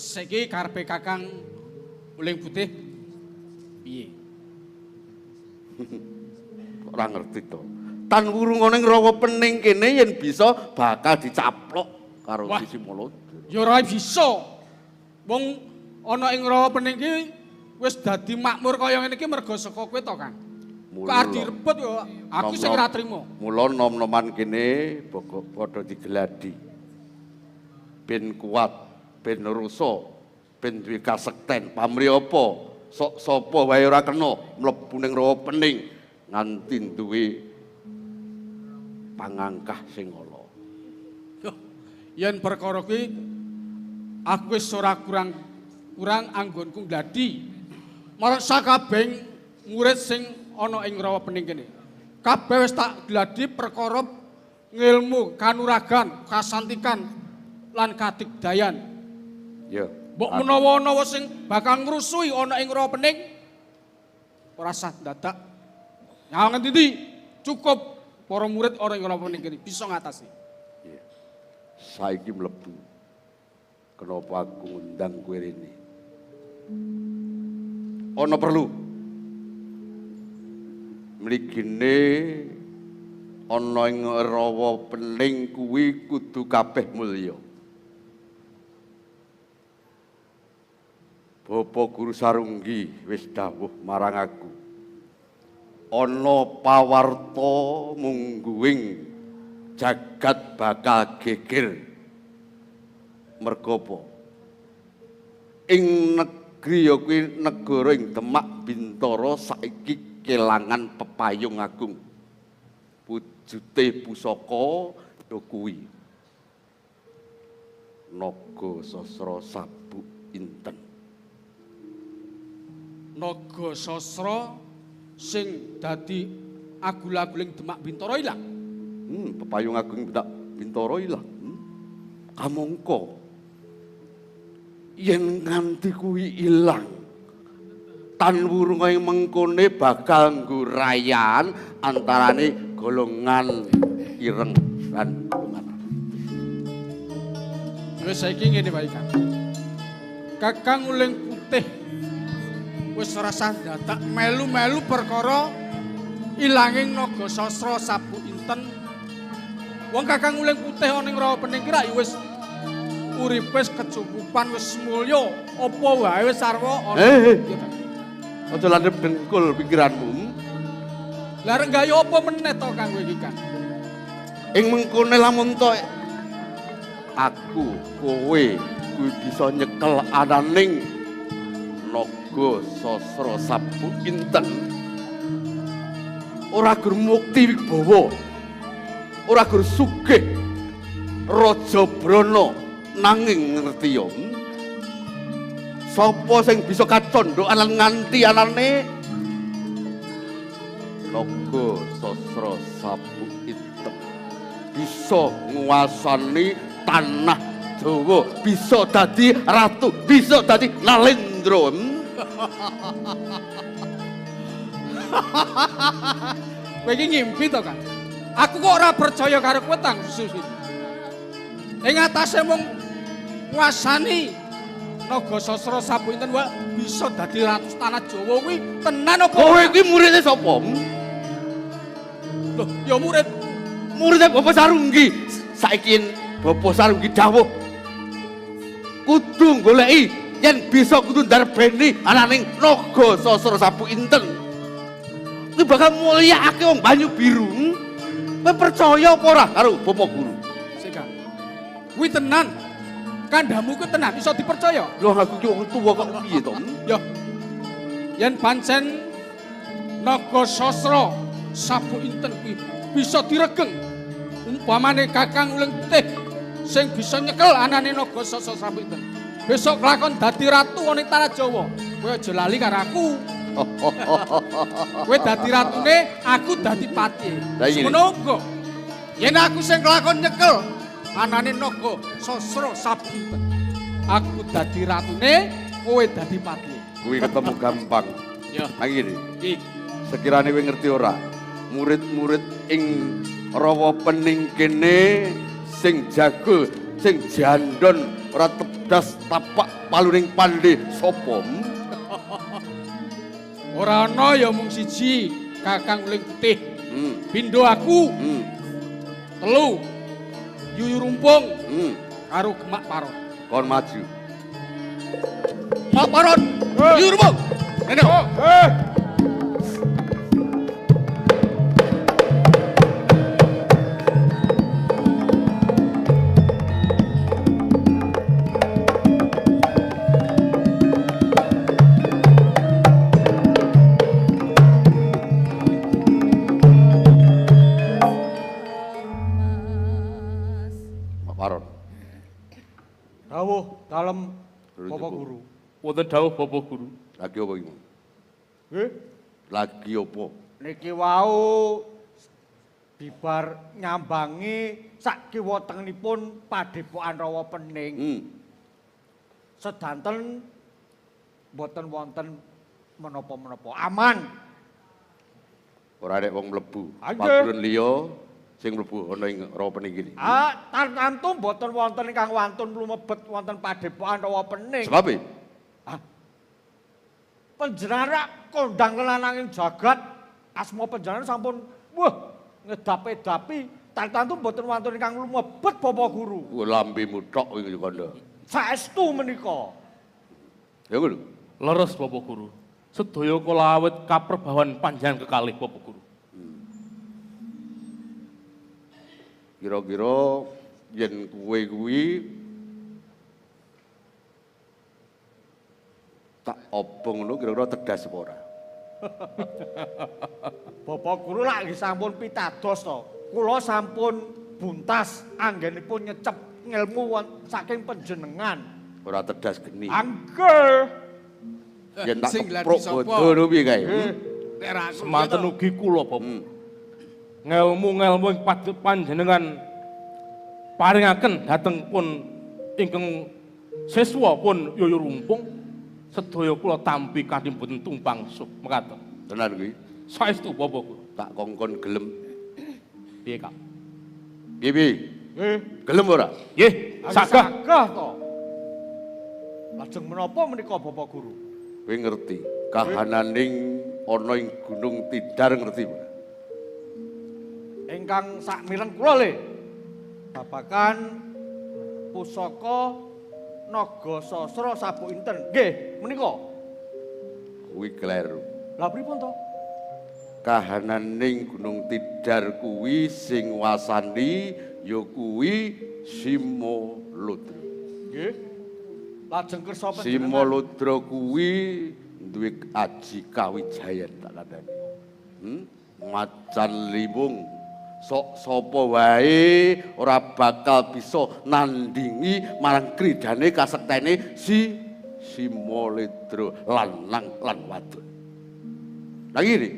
Terus saiki karepe Kakang Uling Putih piye? Ora ngerti to. Tan wurung ana ing rawa pening kene yen bisa bakal dicaplok karo Wah. Sisi Malodra. Ya ora bisa. Wong ana ing rawa pening ki wis dadi makmur kaya ngene iki mergo saka kowe to, Kang. Kok arep direbut ya aku sing ora trimo. Mula nom-noman kene padha digeladi. Ben kuat, ben rasa, ben duwe kasekten. Pamrih apa? Sok sapa wae ora kena mlebu ning rawa pening nganti duwe pangangkah sing ala. Yoh, yen perkara kuwi aku wis ora kurang kurang anggonku gladi. Marang sakabehing murid sing ana ing rawa pening kene. Kabeh wis tak gladi perkara ngilmu, kanuragan, kasantikan lan kadigdayan. Ya. Mbok menawa ana sing bakal ngrusui ana ing rawa pening ora sah dadak. Nyawang ngendi cukup para murid ana ing rawa pening kene bisa ngatasi. Iya. Saiki mlebu. Kenapa aku ngundang kowe rene? Ana perlu. Mligine ana ing rawa pening kuwi kudu kabeh mulya. Bapak Guru Sarunggi wis dawuh marang aku. Ana pawarta mungguing jagat bakal geger. Merga apa? Ing negeri ya kuwi negara ing Demak Bintara saiki kelangan pepayung agung. Wujute pusaka ya kuwi Naga Sasra Sabuk Inten. Naga Sasra sing dadi agul-aguling Demak Bintara ilang. Pepayung agung Demak Bintara ilang. Kamangka yen nganti kuwi ilang, tan wurung ing mengkone bakal nggo rayan antarane golongan ireng lan golongan. Wis saiki ngene wae, Kang. Kakang Uling Putih wis ora sah dadak melu-melu perkara ilanging Naga Sasra Sabuk Inten. Wong Kakang Uling Putih ana ing rawa pening ki rak ya wis uripe wis kecukupan, wis mulya, apa wae wis sarwa ana. Aja landhep dengkul pikiranmu. Lah arek gawe apa meneh to Kang kowe iki, Kang? Ing mengkone lamun to aku kowe kuwi bisa nyekel ananing Naga Sasra Sabuk Inten. Ora gur mukti wibawa, ora gur sugih Raja Brana, nanging ngerti ya, Sapa sing bisa kacandhakan lan nganti anane Naga Sasra Sabuk Inten bisa nguasani tanah Jawa, bisa dadi ratu, bisa dadi nalendra. Kowe iki ngimpi to, Kang? Aku kok ora percaya karo kowe tang khusus iki. Ing atase mung nguasani Naga Sasra Sabuk Inten wae bisa dadi ratu tanah Jawa kuwi tenan apa? Kowe iki muridé sapa? Loh, ya murid. Muridé Bapak Sarunggi. Saiki Bapak Sarunggi dawuh kudu goleki yen bisa kudu ndarbeni ananing Naga Sasra Sabuk Inten. Kuwi bakal mulyakake wong Banyu Biru. Kowe percaya apa ora karo Bapak Guru? Sik, Kang. Kuwi tenan. Kandhamu kuwi tenan iso dipercaya. Loh, aku ki wong tuwa kok piye to? Ya. Yen pancen Naga Sasra Sabuk Inten kuwi bisa diregeng, umpamane Kakang Uling Putih sing bisa nyekel anane Naga Sasra Sabuk Inten. Besok kelakon dadi ratu ana ing tanah Jawa. Kowe aja lali karo aku. Kowe dadi ratune, aku dadi patihe. Lah iki. Semono uga. Yen aku sing kelakon nyekel anane Naga Sasra Sabuk Inten, aku dadi ratune, kowe dadi patihe. Kuwi ketemu gampang. Ya. Nah ngene. Iki. Sekirane kowe ngerti ora? Murid-murid ing rawa pening kene sing jago, sing jandon ora tebdas tapak paluning pandhe sapa? Ora ana ya mung siji, Kakang Uling Putih. Pindho aku. Telu. Yuyu Rumpung. Karo Gemak Paron. Kon maju. Gemak Paron, Yuyu Rumpung. Rene. Dalem Bapak Guru. Wonten dawuh Bapak Guru. Lagi apa iki? Nggih. Lagi apa? Niki wau bibar nyambangi sak kiwa tengenipun Padepokan Rawa Pening. Sedanten mboten wonten menapa-menapa. Aman. Ora nek wong mlebu. Paguron liya sing mlebu ana ing Rawa Pening iki. Ah, tartamtu mboten wonten ingkang wantun lumebet wonten Padepokan Rawa Pening. Sebabe? Ah. Panjenengan rak kondang lananging jagat, asma panjenengan sampun wah ngedapi-dapi, tartamtu mboten wonten ingkang lumebet Bapak Guru. Wah, lambemu tok iki kandha. Saestu menika. Ya ngono. Leres Bapak Guru. Sedaya kula awit kaprebawan panjenengan kekalih Bapak Guru. Kira-kira yen kowe kuwi tak obong ngono kira-kira tegas apa ora? Bapak Guru lak nggih sampun pitados to. Kula sampun buntas anggenipun nyecep ngelmu saking panjenengan. Ora tedas geni. Angge. Yen tak keprok bodho piye kae? Semanten ugi kula Bapak. Ngelmu-ngelmu ing panjenengan paringaken dhateng pun ingkang siswa pun Yuyu Rumpung sedaya kula tampi kanthi mboten tumpang suh mekaten. Tenan kuwi? Saestu Bapak Guru. Tak kongkon gelem. Piye, Kak? Piye piye? Nggih. Gelem ora? Nggih, sagah. Sagah to. Lajeng menapa menika Bapak Guru? Kowe ngerti kahananing ana ing Gunung Tidar ngerti ora? Ingkang sak mireng kula le babagan pusaka Naga Sasra Sabuk Inten. Nggih, menika. Kuwi kleru. Lah pripun to? Kahananing Gunung Tidar kuwi sing wasani ya kuwi Simoludra. Nggih. Lajeng kersa panjenengan. Simoludra kuwi duwe aji kawijayan tak kandhani. Macan liwung. Sok sapa wae ora bakal bisa nandingi marang kridane kasektene si Simoludra lanang lan wadon. Lah ngene.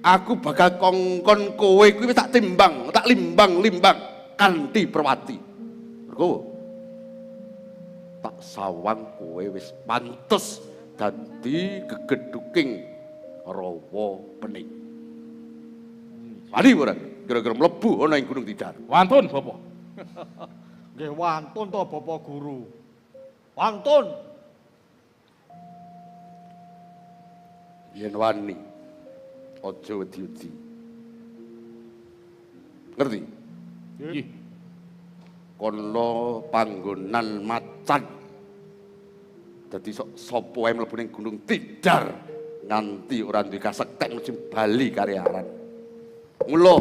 Aku bakal kongkon kowe kuwi tak timbang, tak limbang-limbang kanthi perwati. Mergo tak sawang kowe wis pantes dadi gegedhuking Rawa Pening. Wani ora kira-kira mlebu ana ing Gunung Tidar. Wantun, Bapak. Nggih wantun to Bapak Guru. Wantun. Yen wani aja wedi-wedi. Ngerti? Nggih. Kono panggonan macan. Dadi sok sapa wae mlebu ning Gunung Tidar nganti ora duwe kasekten mesti bali karyaran. Mula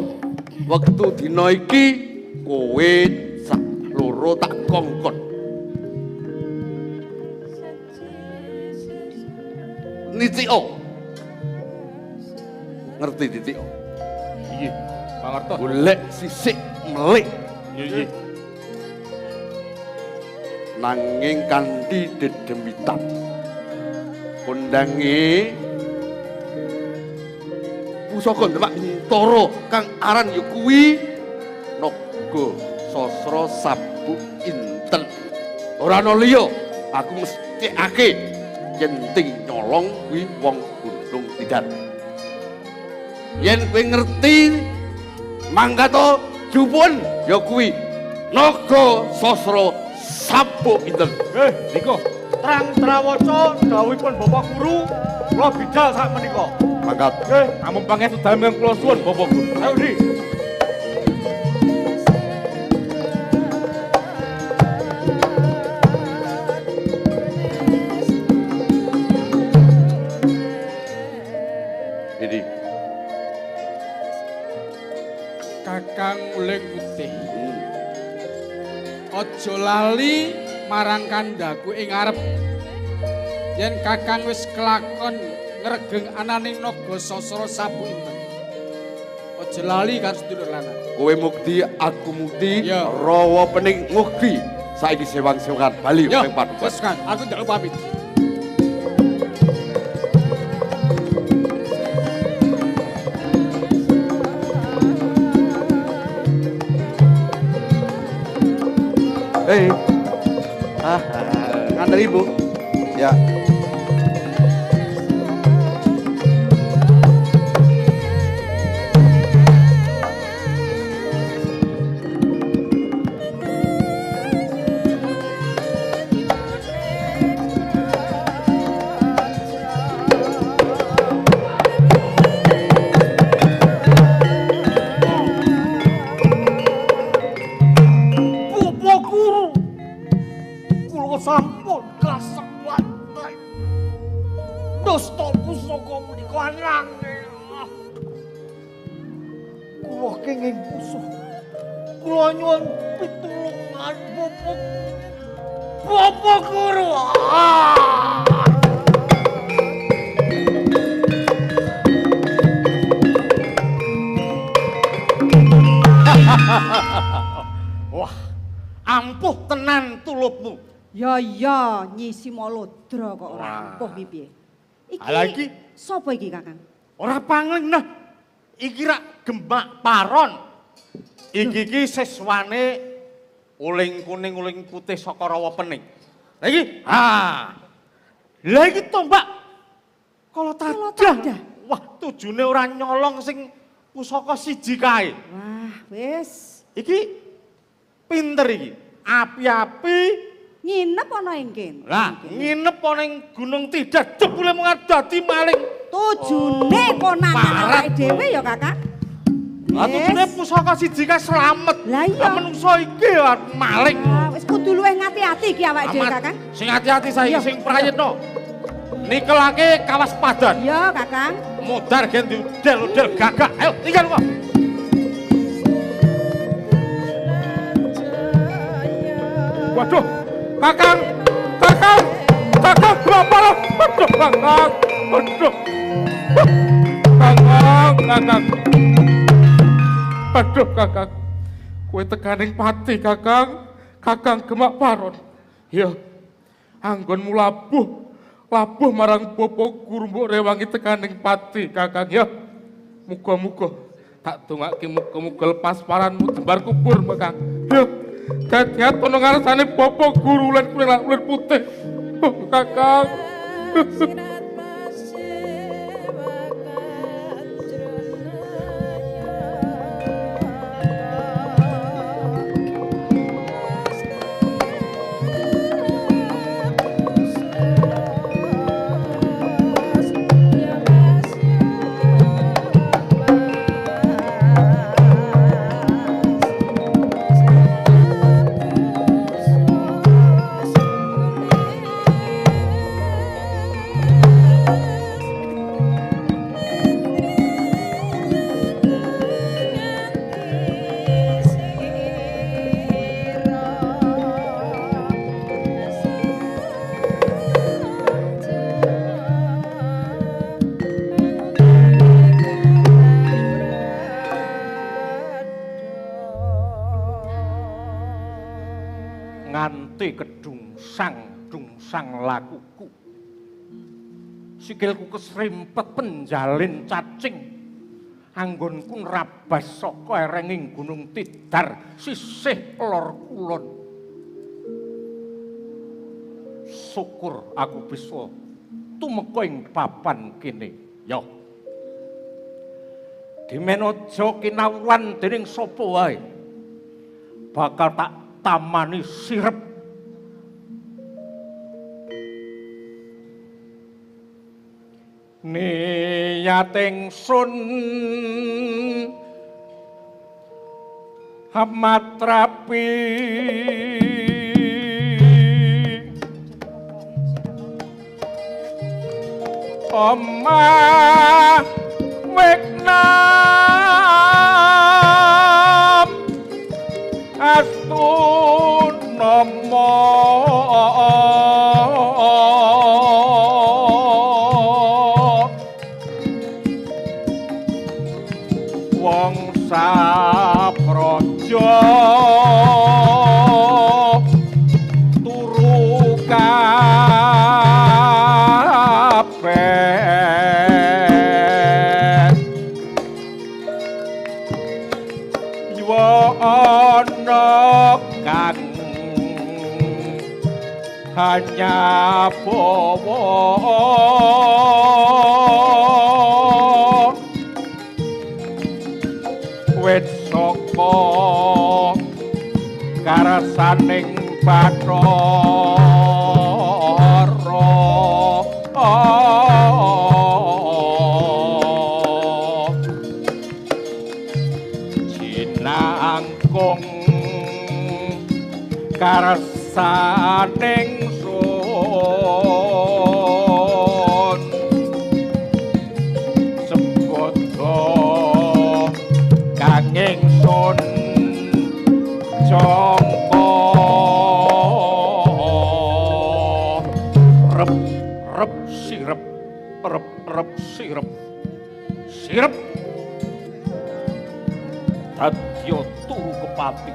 wektu dina iki kowe sak loro tak kongkon. Nitio. Ngerti titio? Nggih, mangertos. Golek sisik melik. Nggih. Nanging kanthi dedemitan. Kondange pusaka Demak Bintara kang aran ya kuwi Naga Sasra Sabuk Inten. Ora ana liya, aku mesthekake yen ting nyolong kuwi wong Gunung Tidar. Yen kowe ngerti mangkato jupun ya kuwi Naga Sasra Sabuk Inten. Niko. Terang trawaca dawuhipun Bapak Guru, kula bidal sak menika. Mangkat. Nggih, Amung pangestu dalem ingkang kula suwun Bapak Guru. Ayo Di. Ini. Kakang Uling Putih. Aja lali marang kandhaku ing ngarep. Yen Kakang wis kelakon ngregeng ananing naga sasra Sabuk Inten. Aja lali karo sedulur lanang. Kowe mukti, aku mukti, Ya. rawa pening mukti. Saiki sewang-sewangan bali Yo, ing paduka. wis kan, aku njaluk pamit. Hei. Ah, nganter Ibu. Ya. Bapak Guru, kula sampun kasewanten. Dusta pusaka menika ananging kula kenging pusuh. Kula nyuwun pitulungan Bapak. Bapak Guru. Ah! Wah, ampuh tenan tulupmu. Ya ya, Nyi Simalodra kok ora ampuh ki piye. Iki Alah, iki. sapa iki, Kakang? Ora pangling nah. Iki rak gemak paron. Iki iki siswane uling kuning uling putih saka rawa pening. Lah iki, ha. Lah iki tombak kala Kala tadah. tadah. Wah, tujune ora nyolong sing pusaka siji kae. Wah, wis Iki pinter iki. Api-api nginep ana ing kene. lah nginep ana ing Gunung Tidar jebule mung dadi maling. Tujune konangan Parat. awake dhewe ya, Kakang. Lah tujune pusaka siji kae slamet. Lah iya. Lah menungso iki ya maling. Ah, wis kudu luwih ngati-ati iki awake dhewe, Amat. Kakang. Sing ati-ati saiki Iya. sing prayitno. Nikelake kawaspadan. Iya, Kakang. Modar gen diudel-udel gagak. Ayo tinggal kok. Waduh, Kakang, Kakang, Kakang, berapa loh? Waduh, Kakang, waduh. Kakang, Kakang. Waduh, Kakang. Kowe tekaning pati, Kakang. Kakang Gemak Paron. Ya, anggonmu labuh, labuh marang Bapak Guru mbok rewangi tekaning pati, Kakang. Ya, muga-muga tak dongake muga-muga lepas paranmu jembar kubur, Kakang. Ya, dadi ana ngarsane Bapak Guru lan kuning lan kulit putih. Oh, Kakang. Nganti kedungsang dungsang lakuku. Sikilku kesrimpet penjalin cacing. Anggonku nrabas saka erenging Gunung Tidar sisih lor kulon. Syukur aku bisa tumeka ing papan kene. Ya. Dimen aja kinawuran dening sapa wae. Bakal tak tamani sirep Niat ingsun matrapi omah weknam astun nama wong sapraja turu kabeh yuwa ana kang hanya bawa wit saka karasaning Bathara. Jinangkung karasaning sun sembodo kanging sun jangka rep rep sirep rep rep sirep sirep dadya turu kepati.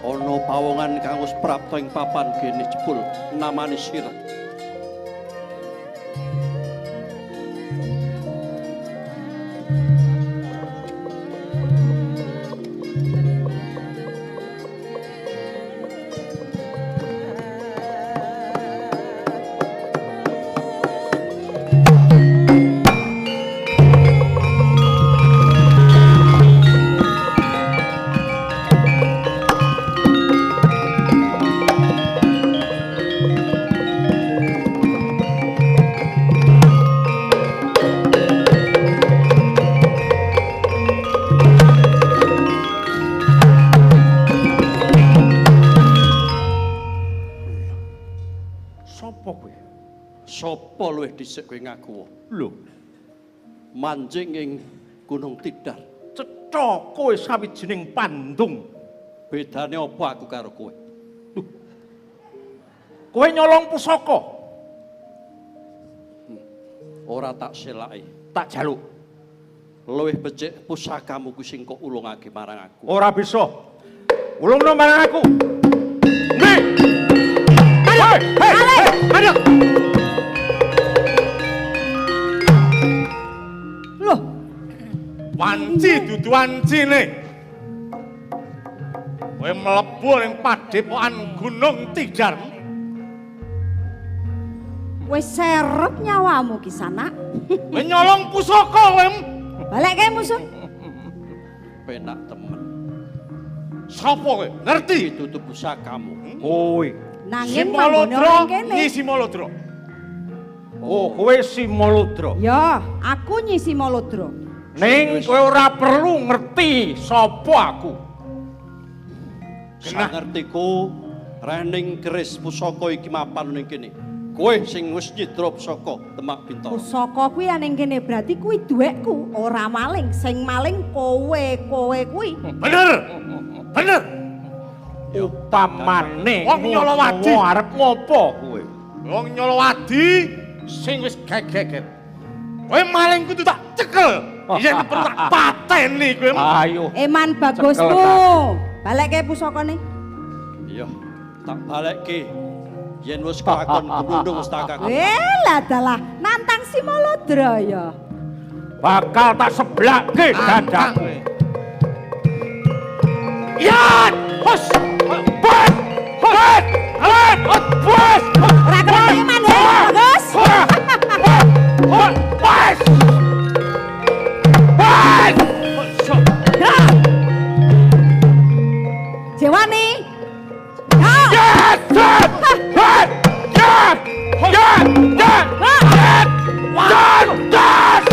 Ana pawongan kang wis prapta ing papan kene jebul namane Sirep. Sapa luwih dhisik kowe ngaku? Lho, manjing ing Gunung Tidar. Cetha kowe sawijining pandung. Bedane apa aku karo kowe? Lho. Kowe nyolong pusaka. Ora tak selaki, tak jaluk. Luwih becik pusakamu kuwi sing kok ulungake marang aku. Ora bisa. Ulungno marang aku. Nggih. Hei, hei, hei, Loh, wanci dudu wancine. Kowe mlebu ning padhepokan Gunung Tidar. Wis serep nyawamu ki Sanak. Kowe nyolong pusaka kowe. Balekke musuh. Penak temen. Sapa kowe? Ngerti dudu pusakamu. Kowe. Nanging manggone ora kene. Nyi Simalodra. Oh, kowe Simalodra. Ya, aku Nyi Simalodra. Ning kowe ora perlu ngerti sapa aku. Sangertiku rening keris pusaka iki mapan ning kene. Kowe sing wis nyidra pusaka Demak Bintara. Pusaka kuwi ning kene berarti kuwi duwekku, ora maling. Sing maling kowe, kowe kuwi. Bener. Bener. Upamane Wong Nyolowadi. Arep ngopo kowe? Wong Nyolowadi sing wis gegeget. Kowe maling kudu tak cekel. Yen perlu tak pateni kowe. Ayo. Eman bagusmu. Balekke pusakane. Iya, tak balekke. Yen wis kelakon gumundung wis tak kakon. Lah dalah nantang Simalodra ya. Bakal tak seblake dadaku. Ya, hus. Bas! Bas! Bas! Bas! Ora kena eman he, Bagus. Bas! Bas! Jewani. Ya. Yes! Yes! Yes! Yes! Yes! Yes! Yes! Yes!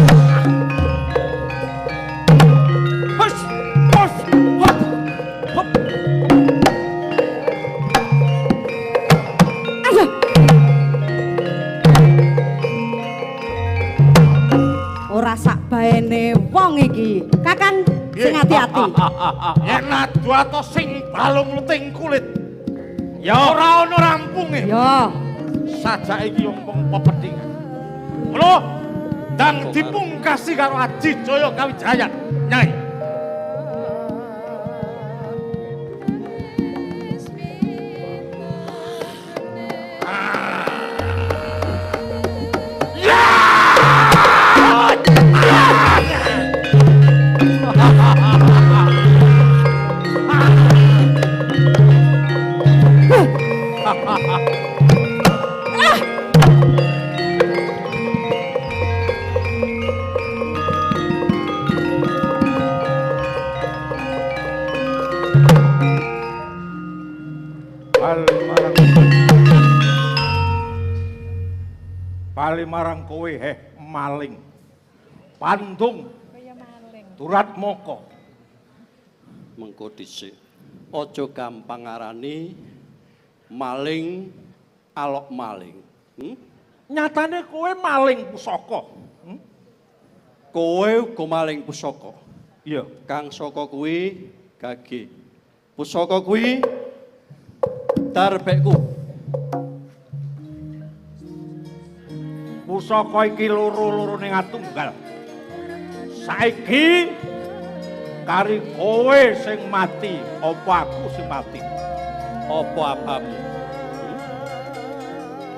Hus! Hus! Hop! Hop! Aduh. Ora sak baene wong iki. Kakang sing ati-ati. Yen adu ato sing balung luting kulit. Ya. Ora ana rampunge. Ya. Sajake iki wong pepedhingan. Mula ndang dipungkasi karo Aji Jaya Kawijayan. Nyai. Bali marang kowe heh maling. Pandung. Turat moko. Mengko dhisik. Aja gampang ngarani maling alok maling. Nyatane kowe maling pusaka. Kowe uga maling pusaka. Iya. Kang saka kuwi gage. Pusaka kuwi darbekku. Pusaka iki loro-lorone ngatunggal. Saiki kari kowe sing mati, apa aku sing mati? Apa apamu?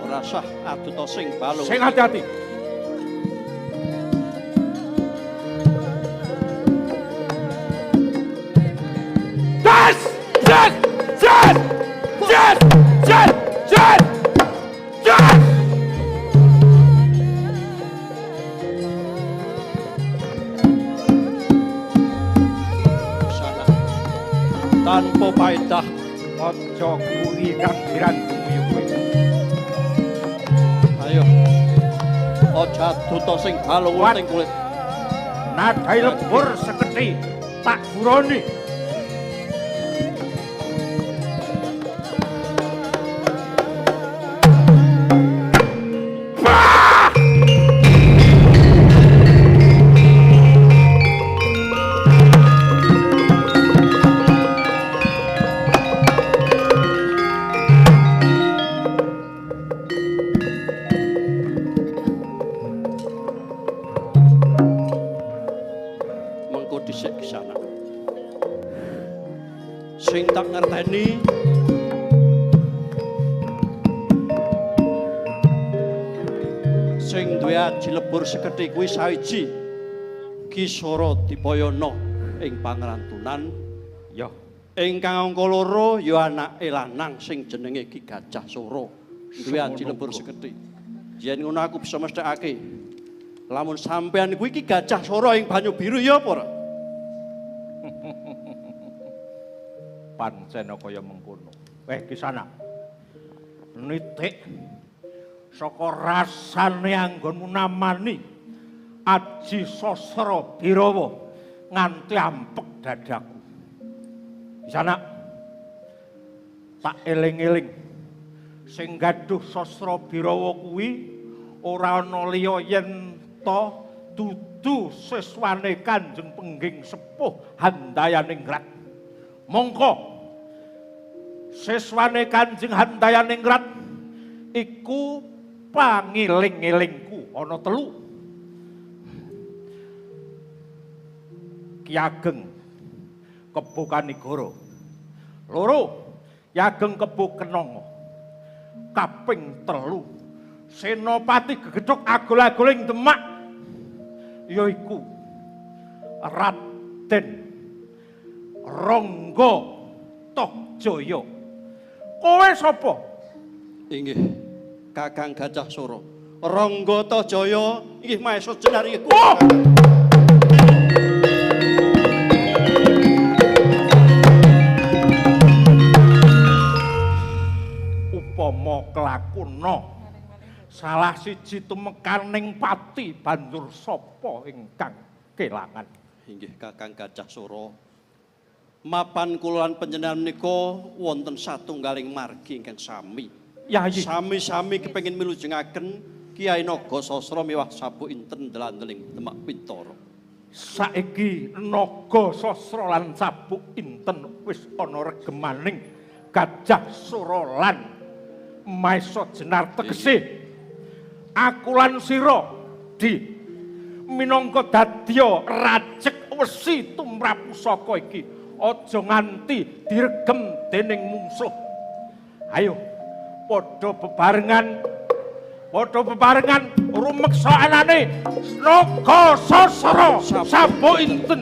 Ora sah adu to sing balung. Sing hati-hati. Das! Das! Das! Das! Das! Das! Das! Sana. Tanpa paedah aja kuwi kang dirandungi kowe. Ayo. Aja adu to sing balung sing kulit. Nadai lebur sekethi tak guroni. Mengko dhisik kesana. Sing tak ngerteni sing duwe aji lebur sekedhi kuwi sawiji Ki Sora Dipayana ing Pangrantunan. Ya. Ingkang angka loro ya anake lanang sing jenenge Ki Gajah Sora duwe aji lebur sekedhi. Yen ngono aku bisa mesthekake. Lamun sampean kuwi Ki Gajah Sora ing Banyu Biru ya apa ora? Pancen kaya mengkono. Kisana. Nitik saka rasane anggonmu namani Aji Sasra Birawa nganti ampek dadaku. Kisana. Tak eling-eling sing gaduh Sasra Birawa kuwi ora ana liya yen ta dudu siswane Kanjeng Pengging Sepuh Handayaningrat. Mongko Siswane Kanjeng Handayaningrat iku pangiling-ilingku ana telu. Ki Ageng Kebo Kanigara. Loro, Ki Ageng Kebo Kenanga. Kaping telu, Senopati Gegedhog Agol-agoling Demak yaiku Raden Rangga Tohjaya. Kowe sapa? Inggih, Kakang Gajah Sora. Rangga Tohjaya inggih Mahesa Jenar inggih. Oh! Upama kelakuna salah siji tumekaning pati banjur sapa ingkang kelangan? Inggih Kakang Gajah Sora. Mapan kula lan panjenengan menika wonten satunggaling margi ingkang sami. Yayi. Sami-sami kepengin milujengaken Kyai Naga Sasra miwah Sabuk Inten ndelandeling Demak Pintara. Saiki Naga Sasra lan Sabuk Inten wis ana regemaning Gajah Sora lan Mahesa Jenar, tegese aku lan sira di minangka dadya rajek wesi tumrap pusaka iki aja nganti diregem dening mungsuh. Ayo padha bebarengan, padha bebarengan rumeksa anane Naga Sasra Sabuk Inten.